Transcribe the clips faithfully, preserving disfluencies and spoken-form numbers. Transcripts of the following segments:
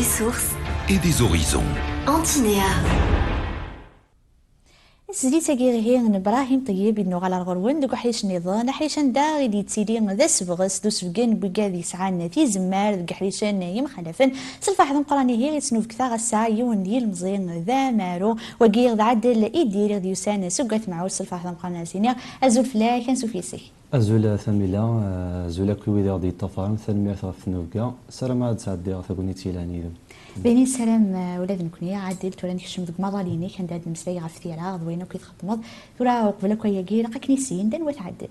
Des sources et des horizons. Antinéa. Zlit-agi ihi n Brahim Ṭeyyeb i d-nuɣal ar ɣur-wen deg uḥric nniḍen, aḥric anda i d-yettili d asebɣes d usebgen n wigad yesɛan tizemmar deg iḥricen yemxalafen. S lferḥ d ameqqran ihi i ttnubektaɣ ass-a yiwen n yilemẓi d amaru, wagi d Ɛadel Idir i ɣ-d-yusan seg At Mɛus. S lferḥ d ameqqran ad as-iniɣ azul fell-ak, ansuf yes-k. Azul a Tamila, eh, azul akk i wid i ɣ-d-yeṭṭafaren, tanemmirt ɣef tnubga, ssarameɣ ad sɛeddiɣ tagnit yelhan yid-m. D ayen i nessaram, eh, ula d nekkni. Ɛadel, tura nekcem deg umaḍal-inek anda ad nemmeslay ɣef tira d wayen akk i txeddmeḍ. Tura uqbel akk ayagi ilaq ad k-nissin, d anwa-t Ɛadel?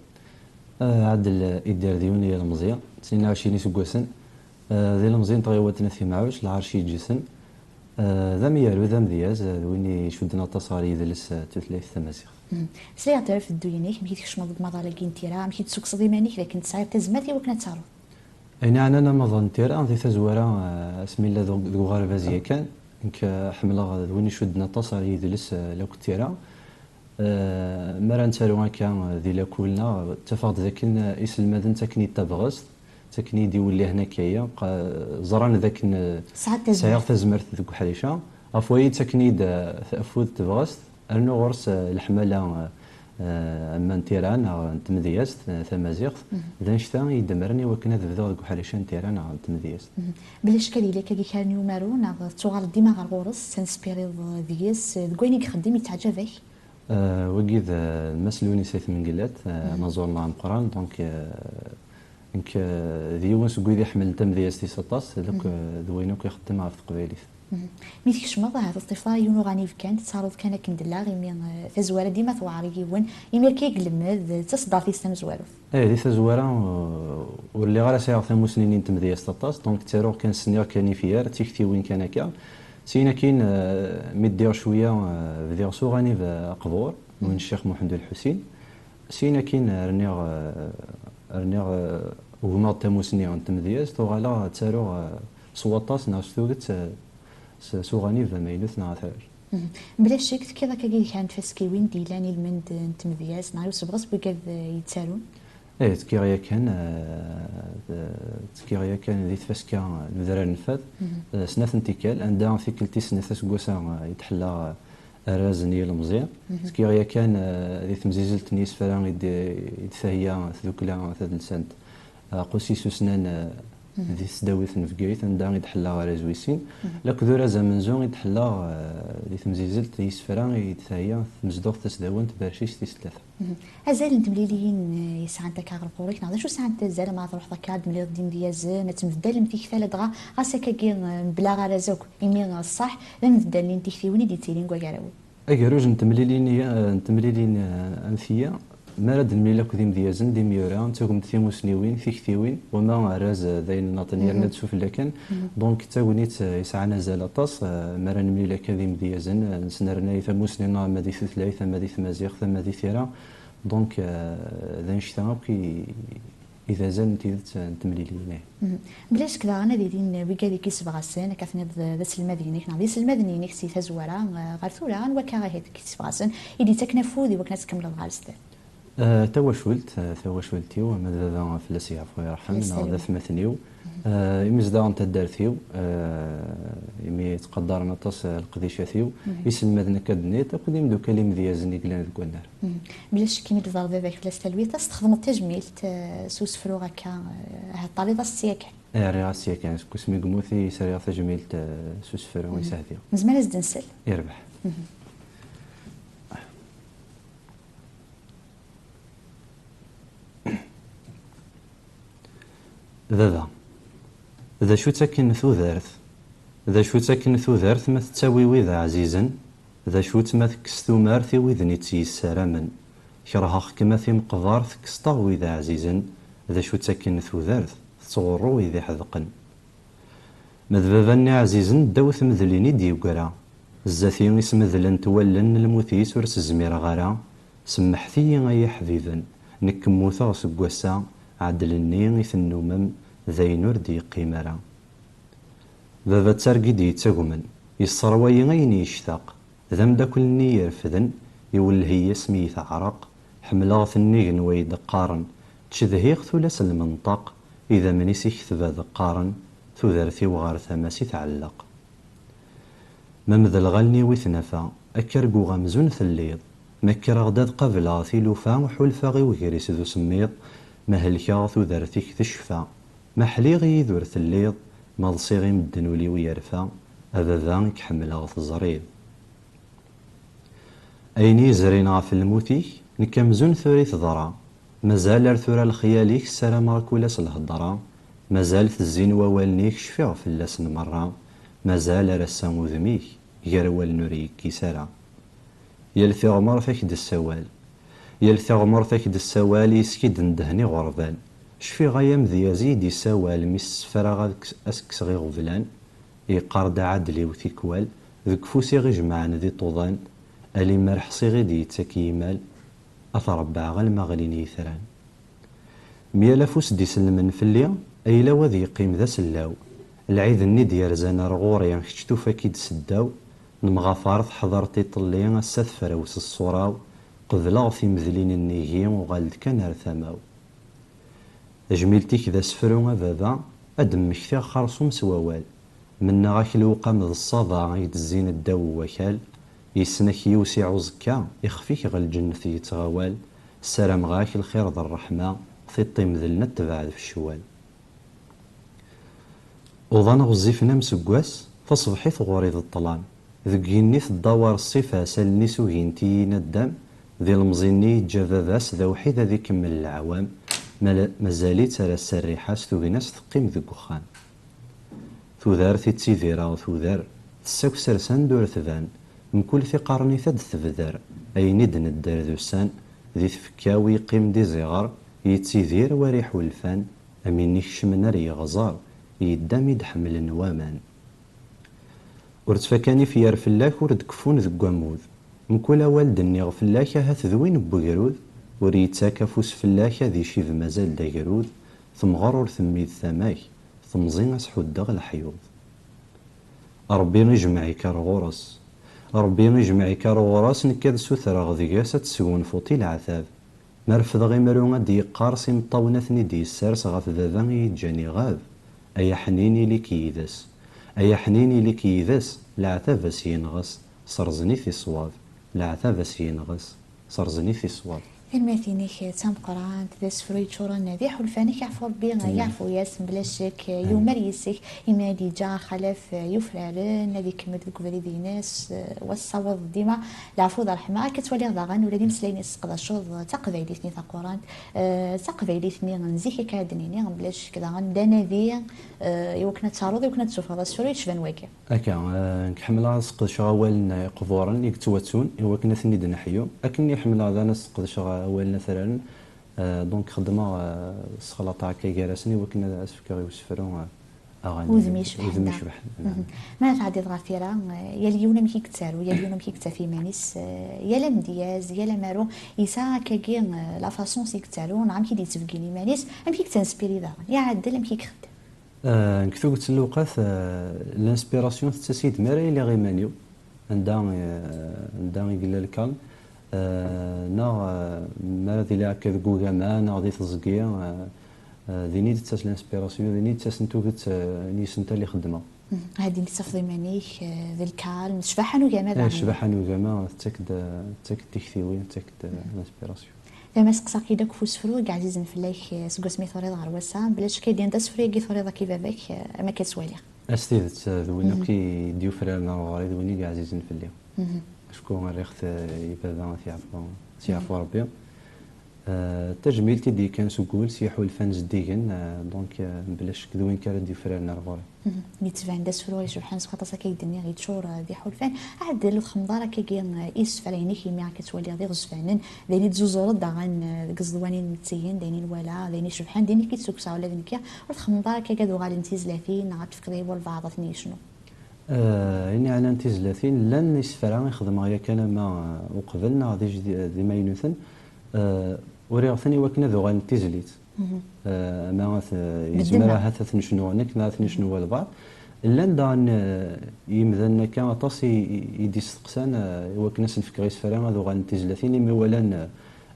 Eh, Ɛadel Idir d yiwen n yilemẓi, tnin u ɛecrin iseggasen, eh, d ilemẓi n tɣiwant n At Imɛuc, lɛerc yeǧǧsen. Eh, d amyaru, d amedyaz, eh, d win icudden aṭas ɣer yidles, eh, tutlayt tamaziɣt. Mhm. Sliɣ-d ɣef dduynin-ik, amek i tkecmeḍ deg umaḍal-agi n tira, amek i d-tessukkseḍ iman-ik d akken tesɛiḍ tazmert i wakken ad taruḍ? Ayen yeɛnan amaḍal n tira, di tazwara, eh, asmi yella deg, deg uɣerbaz yakan, nekk, eh, ḥemmleɣ d win icudden aṭas ɣer yidles, eh, akked tira. Eh, mi ara nettaru akka, eh, di lakul-nneɣ, ttafeɣ-d d akken, eh, iselmaden ttaken-iyi-d tabɣest, ttaken-iyi-d iwellihen akka-ya, qa-, ẓran d akken, eh, sɛiɣ tazmert deg uḥric-a. Ɣef waya ttaken-iyi-d, eh, afud, tabɣest, rnu ɣur-s, eh, leḥmala, eh, eh, ama n tira neɣ n tmedyazt, eh, tamaziɣt, d annect-a i yi-d-mmren i wakken ad bduɣ deg uḥric-a n tira neɣ n tmedyazt. Mhm. Bla ccek ad yili akkagi kra n umaru, neɣ tettuɣaleḍ dima ɣer ɣur-s, tettanspiriḍ deg-s, deg wayen i ixeddem, yettaɛǧab-ak? Eh, wagi d, eh, Mass Lewnis Ayt Mengellat, eh, anaẓur-nneɣ ameqqran, donc, eh, nekk, eh, d yiwen seg wid iḥemmlen tamedyazt-is aṭas, d akk, eh, d wayen akk ixeddem ɣef teqbaylit. Mhm. Mi tkecmeḍ, ahat ur teṭṭifeḍ ara yiwen uɣanib kan, tettaruḍ kan akken d-llaɣ, imi, eh, tazwara dima tewɛer i yiwen, imi akka i ilemmed, eh, d taṣeddart-is tamezwarut. Eh, di tazwara, eh, ur lliɣ ara sɛiɣ tamusni-nni n tmedyazt aṭas, donc ttaruɣ kan, sniɣ kan ifyar, d tiktiwin kan akka. Syin akkin, eh, mi ddiɣ cwiya, eh, bdiɣ s uɣanib, eh, aqbur, win n Ccix Muḥend Ulḥusin. Syin akkin, eh, rniɣ, eh, rniɣ, eh, ugmeɣ-d tamusni n tmedyazt, uɣaleɣ ttaruɣ, eh, s waṭas neɣ s tuget, eh, s, s uɣanib amaynut neɣ atrar. Mhm. Bla ccek, tekkiḍ akkagi di kra n tfaskiwin d-yellan i lmend n tmedyazt neɣ i usebɣes n wigad, eh, yettarun? Eh, tekkiɣ yakan, eh, tekkiɣ yakan di tfaska n udrar n fad, eh, snat n tikkal, anda tikkelt tis snat aseggas-a, eh, i d-ḥella, eh, arraz n yilemẓi. Tekkiɣ yakan, eh, di temzizelt n yisefra i d-, i d-theyya tdukla tadelsant, eh, Aqusis Usnan, eh, di tesdawit n Bgayet, anda i d-ḥellaɣ arraz wis sin, lakked uraz amenzu i d-ḥellaɣ, eh, di temzizelt n yisefra i d-theyya tmezduɣt tasdawant Bercic tis tlata. Mhm. Azal n temliliyin, eh, i sɛant akka ɣer ɣur-k, neɣ d acu sɛant azal, ma ad truḥeḍ akka, ad d-temlileḍ d imedyazen, ad tembeddalem tikta, ladɣa ɣas akkagi, eh, mebla arraz akk, imi, eh, ṣṣeḥ d ambeddal-nni n tiktiwin i d-yettilin deg wagaraw-iw? Agerruj n temlilin, eh, n temlilin, eh, am tiya, mi ara d-nemlil akked imedyazen d imyura, nettagem-d timusniwin, tiktiwin, wama arraz, eh, d ayen nniḍen, yerna-d sufella kan. Donc, d tagnit, eh, yesɛan azal aṭas, eh, mi ara nemlil akka d imedyazen, eh, nesnernay tamusni-nneɣ ama di tutlayt, ama di tmaziɣt, ama di tira. Donc, eh, d annect-a akk i, i d azal n tidet n temliliyin-ayi. Mhm. Bla ccek daɣen ad ilin wigad i k-issebɣasen, akka tenniḍ d, d aselmad-inek neɣ d iselmaden-inek si tazwara, eh, ɣer tura, anwa akka ahat i k-issebɣasen, i d-yettaken afud i wakken ad tkemmleḍ ɣer zdat? Eh, tawacult, eh, tawacult-iw, ama d baba fell-as yeɛfu yerḥem, neɣ d atmaten-iw, eh, imezdaɣ n taddart-iw, eh, imi ttqadaren aṭas, eh, leqdicat-iw, iselmaden akka d-nniḍ, akked imeddukal imedyazen i yellan deg wannar. Mhm. Bla ccek, imi d-ḍerbeɣ baba-k fell-as talwit, ad s-txedmeḍ tajmilt, eh, s usefru akka, eh, ahat taliḍ-as-tt yakan? Eh, rriɣ-as-tt yakan, seg wasmi i yemmut i sriɣ tajmilt, eh, s usefru i s-hdiɣ. Nezmer ad s-d-nsel? Yerbeḥ. Mhm. Baba, d acu-tt akken tudert? D acu-tt akken tudert ma tettawi wid ɛzizen? D acu-tt ma tekkes tumert i widen i tt-yessaramen? Kerheɣ-kem a timeqbar, tekkseḍ-aɣ wid ɛzizen. D acu-tt akken tudert? Tettɣurru wid iḥedqen. Ma d baba-nni ɛzizen, ddaw tmedlin i d-yeggra. Zdat-i i smedlent wallen, lmut-is ur s-zmireɣ ara. Semmeḥt-iyi ay iḥbiben, nekk mmuteɣ seg wass-a, ɛedl-nni i tennumem, d ayen ur d-yeqqim ara. Baba d targit yettagmen, yesserwa-yi ayen yectaq. D ameddakel-nni irefden, iwelleh-iyi asmi i teɛreq. Ḥemmleɣ-t nnig n way d-qqaren, ttcedhiɣ-t ula s lmenṭaq. Idammen-is i ketba d qqaren, tudert-iw ɣer tama-s i tɛelleq. Ma medleɣ allen-iw i tnafa, akka arguɣ amzun telliḍ. Ma kkreɣ-d ad qableɣ tilufa, ḥulfaɣ i wegris d usemmiḍ. Ma helkeɣ, tudert-ik tecfa. Ma ḥliɣ, yid ur telliḍ. Ma ḍsiɣ i medden, ul-iw yerfa. A baba, i k-ḥemmleɣ teẓriḍ. Ayen i yezrin ɣef lmut-ik, nekk amzun tura i teḍra. Mazal ar tura lexyal-ik ssarameɣ kul ass lhedra. Mazal tezzin wawalen-ik, cfiɣ fell-asen merra. Mazal ar ass-a udem-ik gar wallen ur yekkis ara. Yal tiɣmert ak-d-tessawal. Yal tiɣmert ak-d-tessawal, yes-k i d-ndehen iɣerban. Cfiɣ ay amedyaz i yi-d-yessawal, mi s-ssefraɣ ad k-, ad s-kkseɣ iɣeblan. Yeqqar-d aɛadel-iw tikwal, deg ufus i ɣ-ijemɛen d iṭuḍan, a limer ḥṣiɣ i d-yettak yimal, ad t-ṛebbaɛeɣ alma ɣlin yitran. Myal afus d-isellmen fell-i, ayla-w ad yeqqim d asellaw. Lɛid-nni d-yerzan ar ɣur-i, kečč tufa-k-id seddaw. Nemɣafar teḥḍer tiṭelli, ass-a tefrawes ṣṣura-w. Qebleɣ timedlin nnig-i, uɣal-d kan ar tama-w. Tajmilt-ik d asefru a baba, ad d-mmektiɣ xerṣum s wawal. Mennaɣ-ak lewqam d ṣṣaba i k-d-zzin ddaw n wakal. Yessen-ak yiwsiɛ uẓekka, ixef-ik ɣer lǧennet yettɣawal. Ssarameɣ-ak lxir d ṛṛeḥma, tiṭ imedlen ad tebɛed f ccwal. Uḍan ɣezzifen am seggas, taṣebḥit ɣur-i d ṭṭlam. Deg yigenni teddawar ṣṣifa-s, allen-is ugint-iyi naddam. D ilemẓi-nni yeǧǧa baba-s, d awḥid ad ikemmel leɛwam. Mala-, mazal-itt ar ass-a rriḥa-s, tugna-s teqqim deg uxxam. Tudert i ttidireɣ tudar, tessakser s anda ur tban. Mkul tiqernit ad d-tebder, ayen i d-nedder d ussan. Di tfekka-w yeqqim d iziɣer, yettidir war iḥulfan. Am win ikecmen ar yeɣẓer, yedda mi d-ḥemlen waman. Ur ttfakan ifyar fell-ak, ur d-keffun deg wammud. Mkul awal d-nniɣ fell-ak, ahat d win n wegrud. Ur yettak afus fell-ak, ad icib mazal d agrud. Temɣer ur temmid tama-k, temẓi ad s-ḥuddeɣ leḥyuḍ. Ṛebbi ijmeɛ-ik ar ɣur-s. Ṛebbi ijmeɛ-ik ar ɣur-s, nekk ad sutreɣ deg-s ad tesgunfuḍ i leɛtab. Ma refdeɣ imru ad d-yeqqar s imeṭṭawen ad ten-id-yessers ɣef baba i yi-ǧǧan iɣab. Ay aḥnin ili-k yid-s. Ay aḥnin ili-k yid-s, leɛtab a s-yenɣes, serẓen-it i ṣṣwab. Leɛtab a s-yenɣes, serẓen-it i ṣṣwab. Tanemmirt-inek d tameqqrant, d asefru yeččuren d iḥulfan-ik, yeɛfu Ṛebbi, yeɛfu-yas, mebla ccek, yumer yes-k, imi ad yeǧǧa axalaf yufraren, ad ikemmel deg ubrid-ines, wa tessawaḍ dima leɛfu d ṛṛeḥma. Akka ttwaliɣ daɣen ula d imeslayen i tesseqdaceḍ, d taqbaylit-nni taqurant, eh, d taqbaylit-nni n zik, akka ad d-nini, mebla ccek daɣen d anadi, eh, i wakken ad taruḍ, i wakken ad d-tufeḍ asefru yecban wagi. Akka, eh, nekk ḥemmleɣ ad sqedceɣ awalen iqburen i yettwattun i wakken ad ten-id-neḥyu. Akken i ḥemmleɣ daɣen ad sqedceɣ awalen atraren, eh, donc xeddmeɣ, eh, ssexlaṭeɣ akka gar-asen i wakken ad as-fkeɣ i usefru, eh, aɣanim. Udem yecbeḥen. Udem yecbeḥen. Mi ara tɛeddiḍ ɣer tira, eh, yal yiwen amek i yettaru, yal yiwen amek i yettaf iman-is, eh, yal amedyaz, yal amaru yesɛa akkagi, eh, la façon s i yettaru, neɣ amek i d-yettbeggin iman-is, amek i yettanspiri daɣen. Iɛeddel amek i ixeddem. Eh, deg tuget n lewqat, eh, l'inspiration tettas-iyi-d mi ara iliɣ iman-iw, anda, eh, anda i yella lkalm, eh, neɣ, eh, mi ara d iliɣ akka deg ugama neɣ di teẓgi, eh, eh, din i d-tettas l'inspiration, din i d-ttasen tuget, eh, n yisental i xeddmeɣ. Mhm. Din i d-tafeḍ iman-ik, eh, d lkalm, d ccbaḥa n ugama. Eh, daɣen. Ccbaḥa n ugama tettak-d, tettak-d tiktiwin, tettak-d, eh, l'inspiration. Dama seqsaɣ-k-id akk f usefru i yeɛzizen fell-ak, eh, seg wasmi turiḍ ɣer wass-a, bla ccek ad d-yini d asefru-agi turiḍ akka i baba-k, eh, am akka ttwaliɣ. A s tidet, eh, d win akk i d-yufraren ar ɣur-i, d win i yeɛzizen fell-i. Mhm. Acku rriɣ-t, eh, i baba, ad t-yeɛfu, ad t-yeɛfu Rebbi. Eh, tajmilt i d-yekkan seg wul, s yiḥulfan zeddigen, eh, donc, eh, bla ccek d win kan ara d-yufraren ar ɣur-i. Mhm. Yettban d asefru icebḥen s waṭas akka i d-nniɣ, yeččur, eh, d iḥulfan. Ɛeddi, ur txemmmeḍ ara akkagi, eh, isefra-inek, imi akka ttwaliɣ d iɣezfanen, d ayen i d-zuzureḍ daɣen, eh, deg iẓeḍwan inmettiyen, d ayen i nwala, d ayen icebḥen, d ayen i k-id-ssukkseɣ ula d nekki. Ur txemmmeḍ ara akkagi ad uɣalent tizlatin, neɣ ad tefkeḍ i walbeɛḍ ad ten-yecnu? Eh, ayen iɛnan tizlatin, llan isefra i xedmeɣ yakan ama, eh, uqbel neɣ d ijdi-, d imaynuten. Eh, uriɣ-ten i wakken ad uɣalent d tizlit. Mhm. Eh, ama at-, yezmer ahat ad ten-cnuɣ nekk, neɣ ad ten-icnu walbeɛḍ. Llan daɣen, eh, yimdanen akka aṭas i, i, i d-isteqsan, eh, i wakken ad sen-fkeɣ isefra ad uɣalent d tizlatin, imi walan, eh,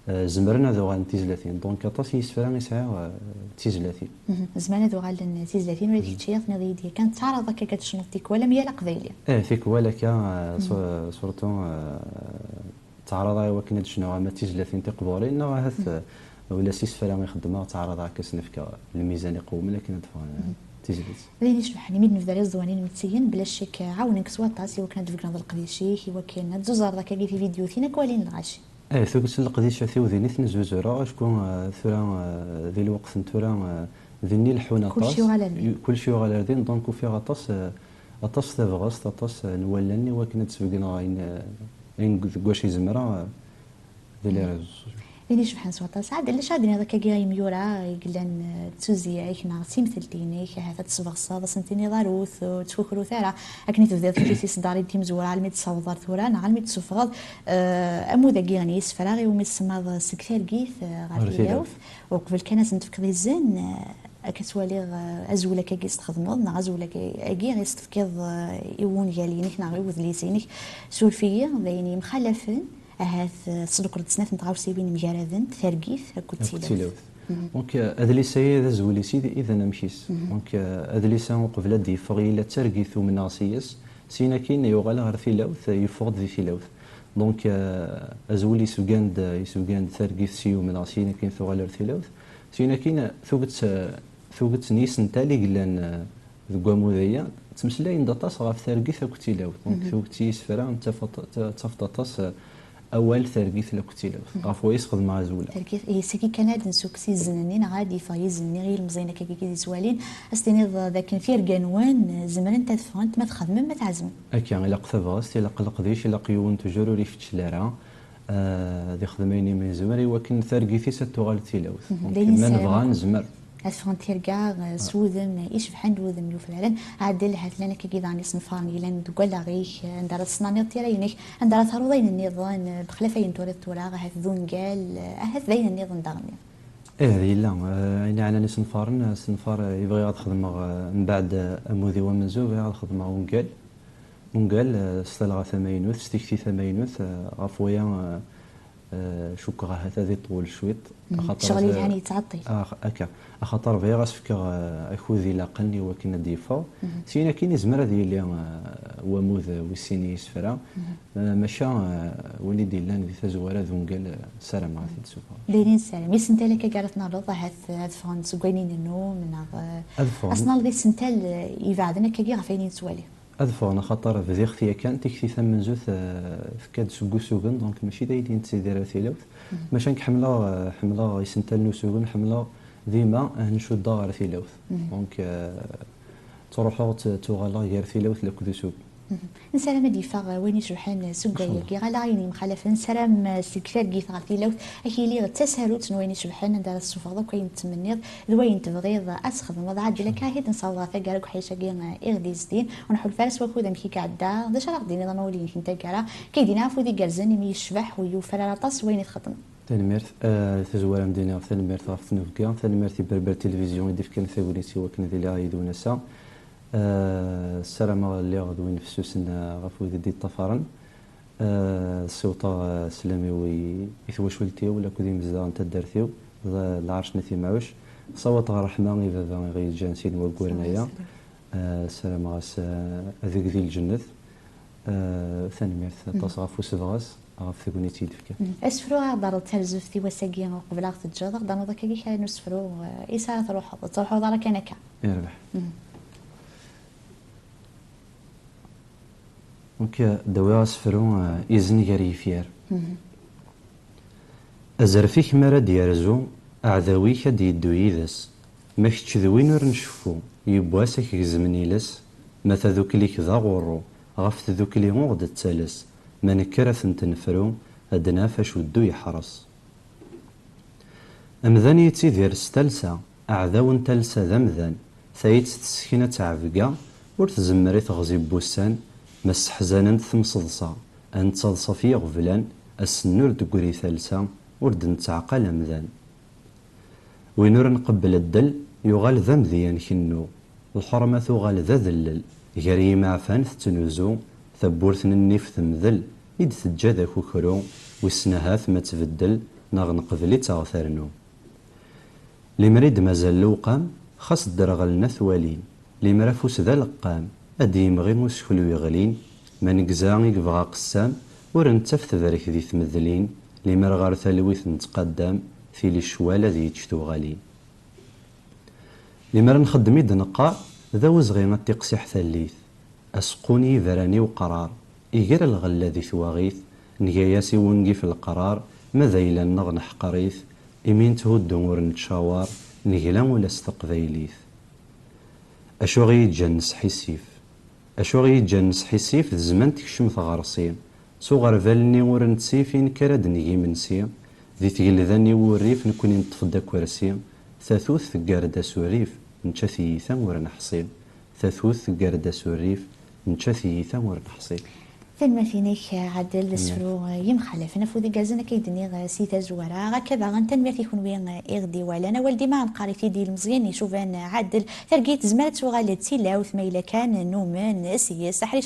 Eh, zemren ad uɣalen d tizlatin. Donc, aṭas n yisefra i sɛiɣ, eh, d tizlatin. Mhm. Zemren ad uɣalen d tizlatin, ula d kečči, tenniḍ-iyi-d yakan, tettɛaraḍ akka ad tecnuḍ tikwal am yal aqbayli. Eh, tikwal akka, eh, su-, surtout, eh, ttɛaraḍeɣ i wakken ad d-cnuɣ ama d tizlatin tiqburin, neɣ ahat, eh, ula s yisefra i xeddmeɣ, ttɛaraḍeɣ akka ad sen-fkeɣ lmizan iqewmen akken ad d-ffɣen, eh, d tizlit. D ayen icebḥen, imi d-nebder iẓeḍwan inmettiyen, bla ccek, ɛawnen-k s waṭas i wakken ad d-tbeggneḍ leqdic-ik, i wakken ad tzuzareḍ akkagi tividyutin, ad k-walin lɣaci. Eh, tuget n leqdicat-iw din i ten-zzuzureɣ, acku, eh, tura, eh, di lweqt n tura, eh, din i leḥḥun aṭas. Kullec yuɣal ar din. Kullec yuɣal ar din, donc ufiɣ aṭas, eh, aṭas tabɣest, aṭas, eh, n wallen i wakken ad d-sbeggneɣ ayen, eh, ayen deg wacu i zemreɣ, eh, di les réseaux sociaux. Din icebḥen s waṭas. Ɛad, ulac ad d-tiniḍ akkagi i yimyura i yellan, eh, d tuzzya-k neɣ d timtelt-inek, ahat ad tesbeɣseḍ, ad sen-tiniḍ arut, ur ttkukrut ara. Akken i tebdiḍ kečč tiseddarin timezwura, almi d-tessawḍeḍ ar tura, neɣ almi d-tessufɣeḍ, eh, amud-agi n yisefra iwumi tsemmaḍ seg targit, eh, ɣer tilawt. Uqbel kan ad sen-tefkeḍ izen, eh, akka ttwaliɣ, eh, azwel akkagi i s-txedmeḍ, neɣ azwel akkagi i s-tefkiḍ, eh, i wungal-inek neɣ i wedlis-inek. Suref-iyi, d ayen yemxalafen, ahat, eh, tesdukreḍ snat n tɣawsiwin mgaradent, targit akked tilawt. Donc, eh, adlis-agi d azwel-is i d, i d anamek-is. Donc, eh, adlis-a uqbel ad d-yeffeɣ yella d targit umneɣ s-yes, syin akkin yuɣal ɣer tilawt, eh, yeffeɣ-d di tilawt. Donc, eh, azwel yessebgan-d, yessebgan-d targit s yumneɣ, syin akkin tuɣal ɣer tilawt. Syin akkin, eh, tuget, eh, tuget n yisental i yellan, eh, deg wamud-aya, ttmeslayen-d aṭas ɣef targit akked tilawt. Donc, tuget n yisefra, ttaf-, ttafeḍ aṭas, eh, awal targit akked tilawt. Ɣef waya i s-xedmeɣ azwel-a. Targit, eh, sagi kan ad d-nsukkes izen-nni, neɣ ad d-yeffeɣ yizen-nni i yilmeẓyen akkagi i d-yettwalin, ad s-tiniḍ, eh, d akken tirga-nwen, eh, zemrent ad ffɣent ma txedmem, ma tɛezmem. Akka, ilaq tabɣest, ilaq leqdic, ilaq yiwen toujours ur ifeccel ara. Eh, ad ixdem ayen imi yezmer i wakken targit-is ad tuɣal d tilawt. Donc, ma nebɣa, nezmer. Ad ffɣent tirga, eh, s wudem icebḥen d wudem yufraren. Ɛadel, ha-t-lan akkagi daɣen isenfaren yellan deg wallaɣ-ik, eh, anda ara tesnerniḍ tira-inek, anda ara taruḍ ayen nniḍen, eh, bexlaf ayen turiḍ tura, ahat d ungal, eh, ahat d ayen nniḍen daɣen. Ih, yella. Eh, ayen yeɛnan isenfaren, eh, asenfar, eh, i bɣiɣ ad xedmeɣ, eh, mbeɛd, eh, amud-iw amenzu, bɣiɣ ad xedmeɣ ungal. Ungal, eh, s talɣa tamaynut, s tikti tamaynut, eh, ɣef waya, eh, eh, cukkeɣ ahat ad iṭewwel cwiṭ. Axaṭer ccɣel yelhan yettɛeṭṭil. Ax-, akka. Axaṭer bɣiɣ ad s-fkeɣ, eh, akud ilaqen i wakken ad d-yeffeɣ. Syin akkin izmer ad yili, eh, wamud, eh, wis sin i yisefra. Eh, maca, eh, win i d-yellan di tazwara d ungal, eh, ssarameɣ ad t-id-sufɣeɣ. D ayen i nessaram. Isental akka ara tnaleḍ, ahat ad ffɣen seg wayen i nennum, neɣ, eh, ad ffɣen. Ad tnaleḍ isental, eh, ibeɛden akkagi ɣef wayen i nettwali. Ad ffɣen, axaṭer bdiɣ-t yakan, tikti tamenzut, eh, tekka-d seg usugen, donc mačči d ayen i nettidir ar tilawt. Maca nekk ḥemmleɣ, eh, ḥemmleɣ isental n usugen, ḥemmleɣ dima ad ncuddeɣ ɣer tilawt. Donc, eh, ttruḥuɣ, tt-, ttuɣaleɣ gar tilawt akked usugen. Nessaram ad d-yeffeɣ, eh, wayen icebḥen, eh, seg wayagi, ɣer ayen yemxalafen. Nessaram, eh, seg targit ɣer tilawt, ad k-yili d tasarut n wayen icebḥen, anda ara tessufɣeḍ akk ayen tettmenniḍ, d wayen tebɣiḍ ad txedmeḍ. Ɛadel, akka i d-nessaweḍ ɣer taggara deg uḥric-agi, eh, i ɣ-d-yezdin. Ur nḥulfa ara s wakud amek i iɛedda. D acu ara ɣ-d-tiniḍ amawal-inek n taggara? Akka i d-yenna afud igerrzen, imi yecbeḥ u yufrar aṭas wayen i txeddmeḍ. Tanemmirt, eh, tazwara am d-iniɣ tanemmirt ɣef tnubga, tanemmirt i Berber Télévision i d-ifkan tagnit i wakken ad iliɣ yid-wen ass-a. Eh, ssarameɣ lliɣ d win fessusen, eh, ɣef wid i d-iṭṭafaren. Eh, ssiwṭeɣ, eh, sslam-iw i, i twacult-iw, akked imezdaɣ n taddart-iw, d, d lɛerc n At Imɛuc. Ssawaṭeɣ ṛṛeḥma i baba i ɣ-yeǧǧan sin wagguren aya. Eh, ssarameɣ-as, eh, adeg di lǧennet. Eh, tanemmirt aṭas ɣef usebɣes, ɣef tegnit i yi-d-tefka. Asefru ara ɣ-d-terreḍ tarzeft i wass-agi uqbel ad ɣ-teǧǧeḍ, ad ɣ-d-ternuḍ akkagi kra n usefru, eh, is ara truḥeḍ, ur truḥeḍ ara kan akka. Yerbeḥ. Donc, eh, d-awiɣ asefru, eh, Izen gar yifyar. Azref-ik mi ara d-yerzu, aɛdaw-ik ad d-yeddu yid-s. Ma kečč d win ur nceffu, yiwwas ad k-gezmen iles. Ma tadukli-k d aɣurru, ɣef tdukli ur ɣ-d-ttales. Ma nekker ad tent-nefru, ad d-naf acuddu yeḥres. Amdan yettidir s talsa, aɛdaw n talsa d amdan. Tayet tessken ad teɛbga, ur tzemmer i teɣzi n wussan. Ma sseḥzanent temseḍsa, ad nettaḍsa f yiɣeblan, ass-n ur d-teggri talsa, ur d-nettɛeqqal amdan. Win ur nqebbel ddel, yuɣal d amedya n kennu. Lḥerma tuɣal d adellel, gar yimeɛfan tettnuzu, tawwurt n nnif temdel, i d-teǧǧa d akukru, wissen ahat ma tbeddel, neɣ neqbel-itt a ɣ-ternu. Limer i d-mazal lewqam, xas dderɣlen a t-walin. Limer afus d aleqqam, ad d-yemɣi useklu yeɣlin. Ma negza i yebɣa qessam, ur nettaf tebrek di tmedlin. Limer ɣer talwit nettqaddam, tili ccwal ad yečč tuɣalin. Limer nxeddem i d-neqqar, d awezɣi ad tiqsiḥ tallit. Aseqqu n yibran i uqrar, iger lɣella di twaɣit, nga-yas i wungif leqrar, ma d ayla-nneɣ neḥqer-it, imi netthuddu ur nettcawar, negla ula s teqbaylit. Acu i ɣ-yeǧǧan nesḥissif? Acu i ɣ-yeǧǧan nesḥissif d zzman tekcem tɣersi, s uɣerbal-nni ur nettsif i nekk ara d-neg imensi, di tgelda-nni n wurrif nekkni neṭṭef-d akersi, tatut teggar-d asurrif, nečča tiyita ur neḥṣi. Tatut teggar-d asurrif, nečča tiyita ur neḥṣi. Tanemmirt-inek, Ɛadel, d asefru, eh, yemxalafen, afud igerrzen akka i d-nniɣ, eh, si tazwara. Akka daɣen, tanemmirt i kunwi, eh, i ɣ-d-iwalan. Awal dima neqqar-it-id i ilmeẓyen icuban, eh, Ɛadel. Targit tezmer ad tuɣal d tilawt, ma yella kan numen s yes. Aḥric